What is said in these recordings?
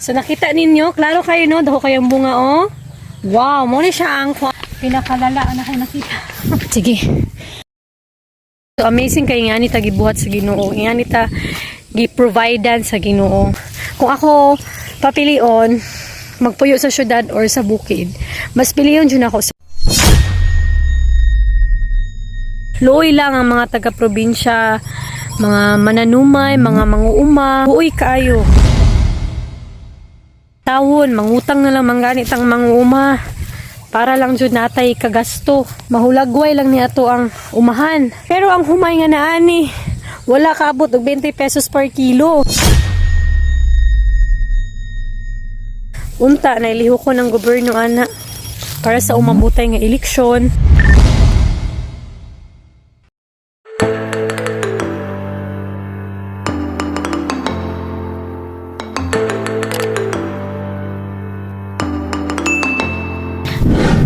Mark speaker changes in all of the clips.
Speaker 1: So nakita ninyo, klaro kayo no, dako kayong bunga oh. Wow, mo ni siya ang pinakalala na kayo nakita. Sige. So amazing kay nga ni ta gibuhat sa Ginoo. Nga ni ta gi-providean sa Ginoo. Kung ako papilion magpuyo sa syudad or sa bukid, mas piliyon jud ako sa. Luoy lang ang mga taga-probinsya, mga mananumay, mga manguuma. Luoy kaayo. Tawon, mangutang na lang mangganit ang manguuma. Para lang jud natay kagasto. Mahulagway lang ni ato ang umahan. Pero ang humay nga naani, wala kaabot og 20 pesos per kilo. Unta, nailiho ko ng gobyerno ana para sa umabutay nga eleksyon.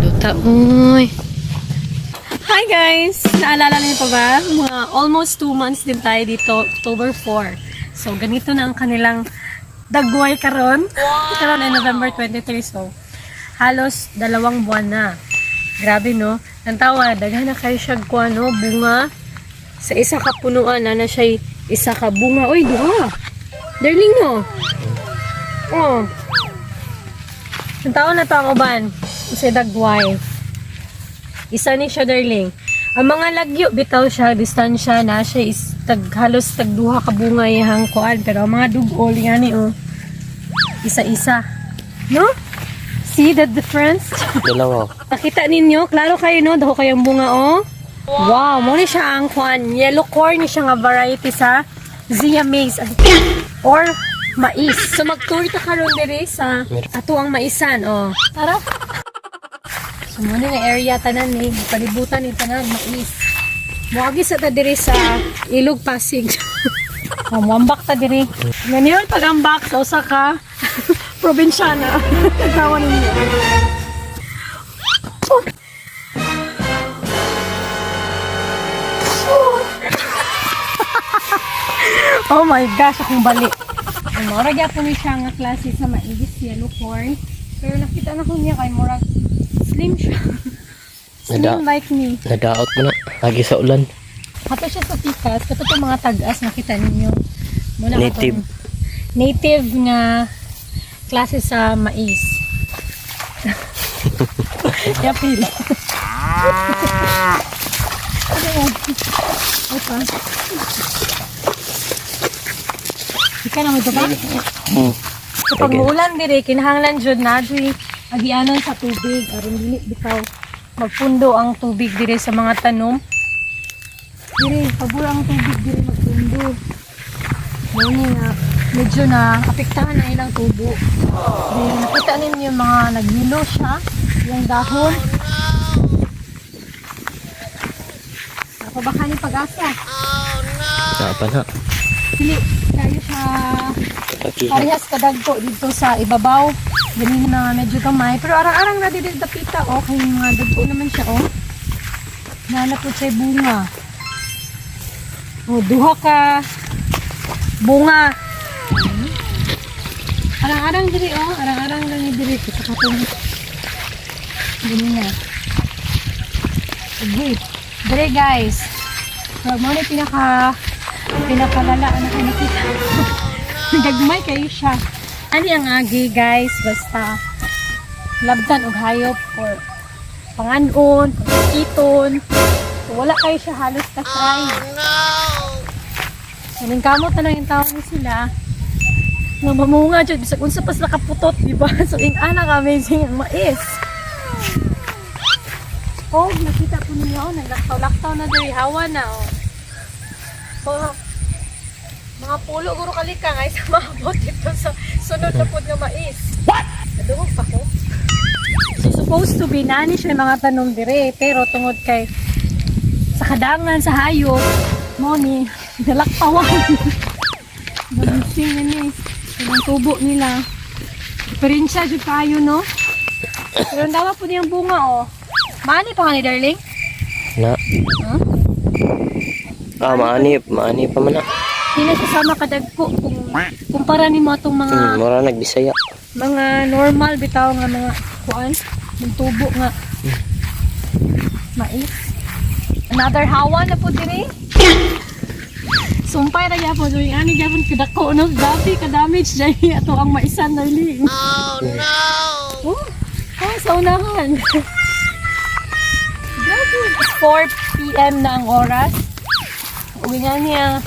Speaker 1: Duta, uy. Hi guys! Naalala niyo pa ba? Mga almost 2 months din tayo dito, October 4. So, ganito na ang kanilang dagway karon. Wow! Karon ay November 23, so halos 2 buwan na. Grabe no? Ang tawa, daghan na kayo siya kuha, no? Bunga. Sa isa ka punuan na na siya isa ka bunga. Uy, duha! Darling no? Oh. Ang taon na to ang uban. Sa dagway. Isa ni siya, darling. Ang mga lagyo, bitaw siya, distansya na siya is tag, halos tag duha ka bunga iyang kuan. Pero ang mga dugol, nga ni, oh. Isa-isa. No? See the difference?
Speaker 2: Dalawa.
Speaker 1: Nakita ninyo? Klaro kayo, no? Dako kayong bunga, oh. Wow, mo ni siya ang kuan. Yellow corn ni siya nga variety sa Zea maize or mais. So mag-tour ta karon diri sa ato ang maisan, oh. Tara. So mo ni nga area tanan ni palibutan ni tanan mais. Moagi sa ta diri sa Ilog Pasig. Oh, muambak ta diri. Ganyan pag-ambak sa usa ka probinsyana. Tawa ninyo. Oh my gosh, akong balik. Ang mura gyapon ni siya nga klase sa mais, yellow corn. Pero nakita na ko niya kay murag slim siya. Slim like me.
Speaker 2: Nadaot mo na. Lagi sa ulan.
Speaker 1: Kato siya sa pikas, kato itong mga tag-as nakita ninyo. Muna
Speaker 2: Native.
Speaker 1: katong native nga klase sa mais. Yapil. Ano yan? Opa. Ika na mo ito ba?
Speaker 2: Hmm.
Speaker 1: So, pag muulan dire, kinahanglan jud na jud agianon sa tubig aron dili bitaw magpundo ang tubig dire sa mga tanom. Dire, pabor ang tubig dire magpundo. Muni nga medyo na apektahan na ilang tubo. Dire, nakita ninyo yung mga nagyilo siya, yung dahon. Ako baka ni pag-asa.
Speaker 2: Saan na?
Speaker 1: Dili, kayo siya
Speaker 2: Pakiha.
Speaker 1: parehas kadagko dito sa ibabaw. Ganun na medyo gamay. Pero arang-arang na dito dapita oh. Kay mga dagko naman siya oh. Nana po siya bunga. Oh, duha ka bunga. Arang-arang diri oh, arang-arang lang ni diri sa katong ganun na. Okay. Diri guys. So, mo ni pinakalala na kayo nakita. Gagmay kayo siya. Ani ang agi guys, basta labdan og hayop or panganon, pagkiton. So, wala kayo siya halos ka try. Oh no. So, kamot na lang yung tao ni sila. Nga mamunga jud bisag unsa pa sila kaputot, di ba? So ing ana ka amazing ang mais. Oh, nakita po ninyo, oh, naglaktaw-laktaw na diri hawa na oh. So, mga pulo guro kalika ngay sa maabot dito sa sunod na pod nga mais. What? Nadungog pa ko. So supposed to be nani siya yung mga tanong dire pero tungod kay sa kadangan sa hayop mo ni nalaktawan. Gamising yun eh. Yung tubo nila. Diferensya jud kayo no. Pero ang dama po niyang bunga oh. Maani pa nga ni darling?
Speaker 2: Na.
Speaker 1: Huh?
Speaker 2: Ah, maani. Maani pa man na.
Speaker 1: Hindi na siya sama kadagko kung kumpara nimo atong mga
Speaker 2: Mura nagbisaya.
Speaker 1: Mga normal bitaw nga mga kuan, tubo nga mais. Another hawa na po diri. Sumpay ra gyapon so ani gyapon kadako, no? Grabe ka damage dai ato ang maisan, darling. Oh no. Oh, sa unahan. Grabe. 4 p.m. na ang oras. Uwi nga niya.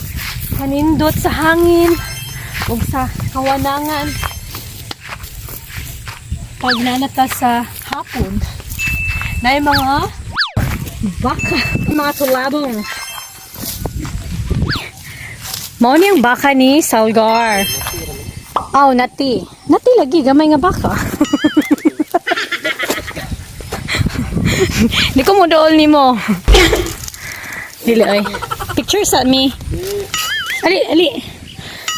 Speaker 1: Kanindot sa hangin ug sa kawanangan. Pag nanata sa hapon, na yung mga baka, mga tulabong. Mao ni ang baka ni Salgar. Aw, nati. Nati lagi, gamay nga baka. Di ko mo dool ni mo. Dili ay. Picture sa mi. Ali, ali.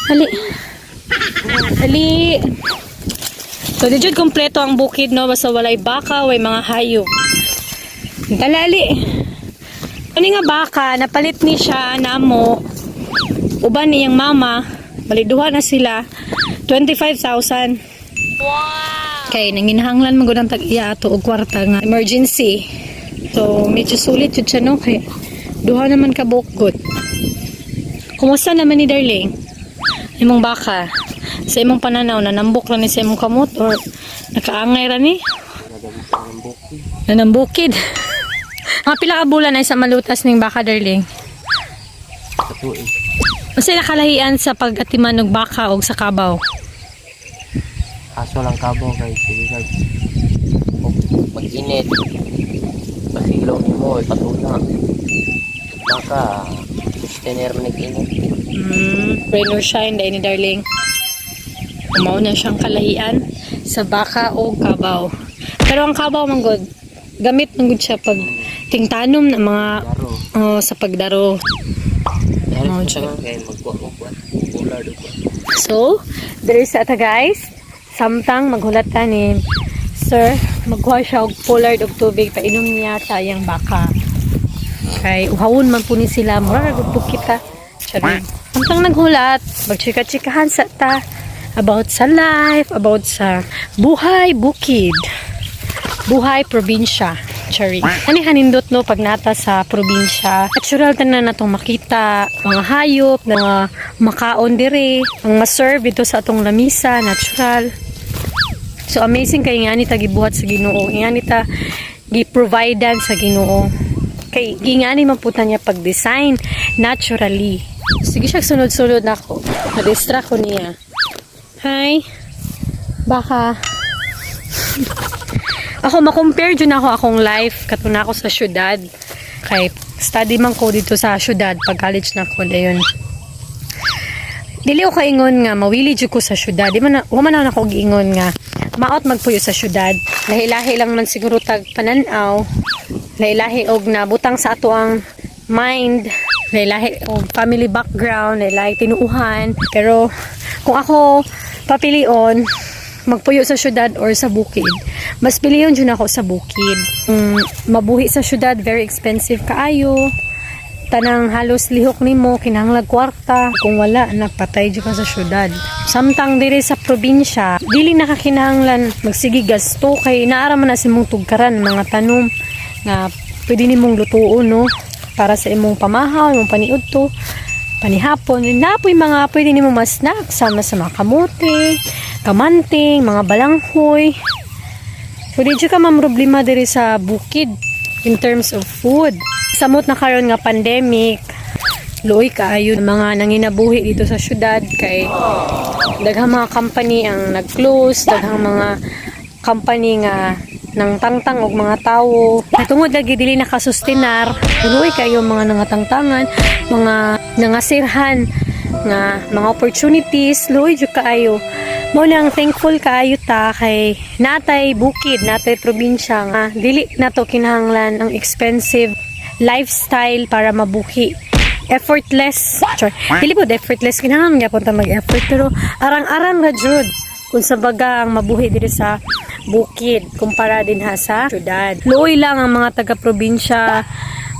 Speaker 1: Ali. Ali. So, di jud kompleto ang bukid, no? Basta walay baka, walay mga hayop. Dali, ali. Ano nga baka, napalit ni siya namo. Uban niyang mama. Bali, duha na sila. 25,000. Wow! Kay, nanginahanglan mo ang tag-iya ato og kwarta nga emergency. So, medyo sulit yun siya, no? Kay, duha naman ka bukgot. Kumusta naman ni darling? Imong baka. Sa imong pananaw, nanambok ra ni sa imong kamot or nakaangay ra ni? Nanambukid. Mga pila ka bulan ay sa malutas ning baka, darling?
Speaker 2: Sa tuig.
Speaker 1: Unsay nakalahian sa pag-atiman og baka og sa kabaw?
Speaker 2: Aso lang kabo kay sige kag mag-init. Pasilaw ni mo ipatuna. Baka sustainer man nag-init.
Speaker 1: Rain or shine, dahil ni darling. Mao na siyang kalahian sa baka o kabaw. Pero ang kabaw man gud, gamit man gud siya pag tingtanom ng mga
Speaker 2: Daro.
Speaker 1: Oh, sa pagdaro.
Speaker 2: Daro
Speaker 1: Oh,
Speaker 2: sa kay magkuha ko kuan. Polar do kuan.
Speaker 1: So, there is ata guys. Samtang maghulat ta ni Sir, magkuha siya og pollard og tubig painom niya sa iyang baka. Kay uhawon man po ni sila, mura ra gud po kita. Charing. Samtang naghulat, magchika-chikahan sa ta about sa life, about sa buhay bukid, buhay probinsya. Chari. Ani hanindot no pag nata sa probinsya. Natural tanan natong makita mga hayop, mga makaon dire, ang ma-serve dito sa atong lamisa, natural. So amazing kay nga ni ta gibuhat sa Ginoo, nga ni ta gi-providean sa Ginoo. Kay gingani man pud ta niya pag-design naturally. Sige siya sunod-sunod nako. Na-distract ko niya. Hi. Baka ako ma-compare jud ako akong life katong ako sa syudad. Kay study man ko dito sa syudad pag college na ko dayon. Dili ko kaingon nga mawili jud ko sa syudad. Di man na, wa man na ako giingon nga maot magpuyo sa syudad. Lahi-lahi lang man siguro tag panan-aw. Lahi-lahi og nabutang sa ato ang mind. Lahi-lahi og family background, lahi-lahi tinuuhan. Pero kung ako papilion magpuyo sa syudad or sa bukid, mas piliyon jud ako sa bukid. Mabuhi sa syudad, very expensive kaayo. Tanang halos lihok nimo kinahanglag kwarta. Kung wala, napatay jud ka sa syudad. Samtang diri sa probinsya, dili nakakinahanglan magsige gasto kay naara man na sa imong tugkaran mga tanom nga pwede nimong lutuon, no, para sa imong pamahaw, imong paniudto, panihapon. Napoy mga pwede nimo ma-snack sama sa mga kamote, kamanting, mga balanghoy. So di jud ka mamroblema diri sa bukid in terms of food. Samot na karon nga pandemic, luoy kaayo mga nanginabuhi dito sa syudad kay daghang mga company ang nag-close, daghang mga company nga nang tangtang og mga tawo. Tungod lagi dili nakasustinar, luoy kayo mga nangatangtangan, mga nangasirhan nga mga opportunities, luoy jud kaayo. Mao nang thankful kaayo ta kay natay bukid, natay probinsya nga dili nato kinahanglan ang expensive lifestyle para mabuhi. Effortless. Char. Dili po effortless, kinahanglan gyapon ta mag-effort pero arang-arang ra jud kung sa baga ang mabuhi diri sa bukid kumpara din ha sa syudad. Luoy lang ang mga taga-probinsya.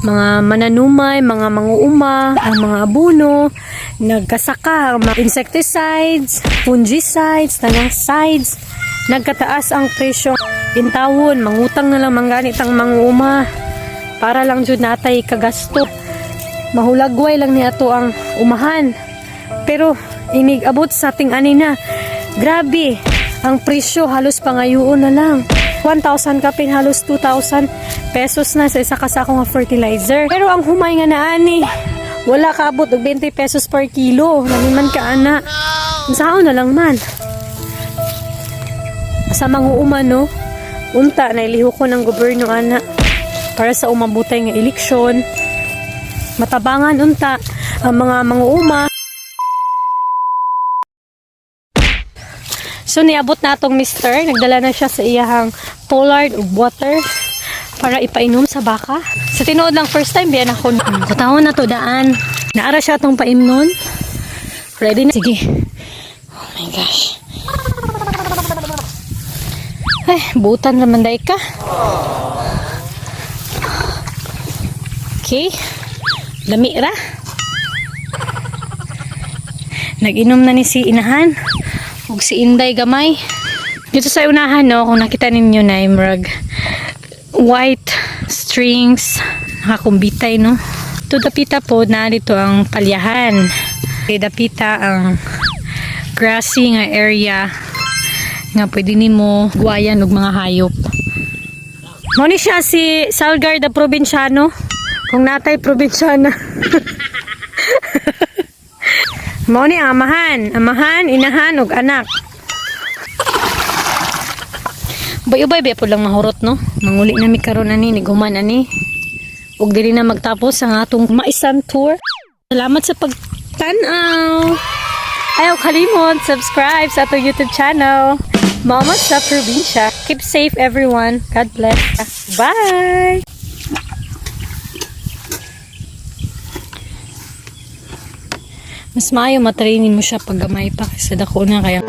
Speaker 1: Mga mananumay, mga manguuma, ang mga abono, nagkasaka ang mga insecticides, fungicides, tanang sides. Nagkataas ang presyo. Intawon, mangutang na lang mangganit ang manguuma para lang jud natay kagasto. Mahulagway lang ni ato ang umahan. Pero inig abot sa ating anina. Grabe, ang presyo halos pangayoon na lang. 1,000 kapin halos 2,000 pesos na sa isa ka sako nga fertilizer. Pero ang humay nga naani, wala kaabot og 20 pesos per kilo. Lamin man ka ana. Unsaon na lang man. Sa manguuma no, unta na ko ng gobyerno ana para sa umabutay nga eleksyon. Matabangan unta ang mga manguuma. So niabot na atong mister, nagdala na siya sa iyahang pollard ug water para ipainom sa baka. Sa tinuod lang first time biyan ako. Kutawon na to daan. Naara siya atong paimnon. Ready na? Sige. Oh my gosh. Ay, butan naman day ka. Okay. Lami ra. Nag-inom na ni si Inahan. Ug si Inday gamay. Dito sa unahan, no, kung nakita ninyo na murag white strings, nakakumbitay, no. Ito dapita po na dito ang palyahan. Okay, dapita ang grassy nga area nga pwede nimo guwayan og mga hayop. Mao ni siya si Salgar the Provinciano. Kung natay probinsyana. Mao ni ang amahan, amahan, inahan ug anak. Ubay-ubay ba po lang mahurot no? Manguli na mi karon ani niguman ani. Ug dili na magtapos ang atong maisan tour. Salamat sa pagtan-aw. Ayaw kalimot, subscribe sa atong YouTube channel. Mama sa Probinsya. Keep safe, everyone. God bless. Bye! Mas maayo matrainin mo siya pag gamay pa kaysa dako na kaya.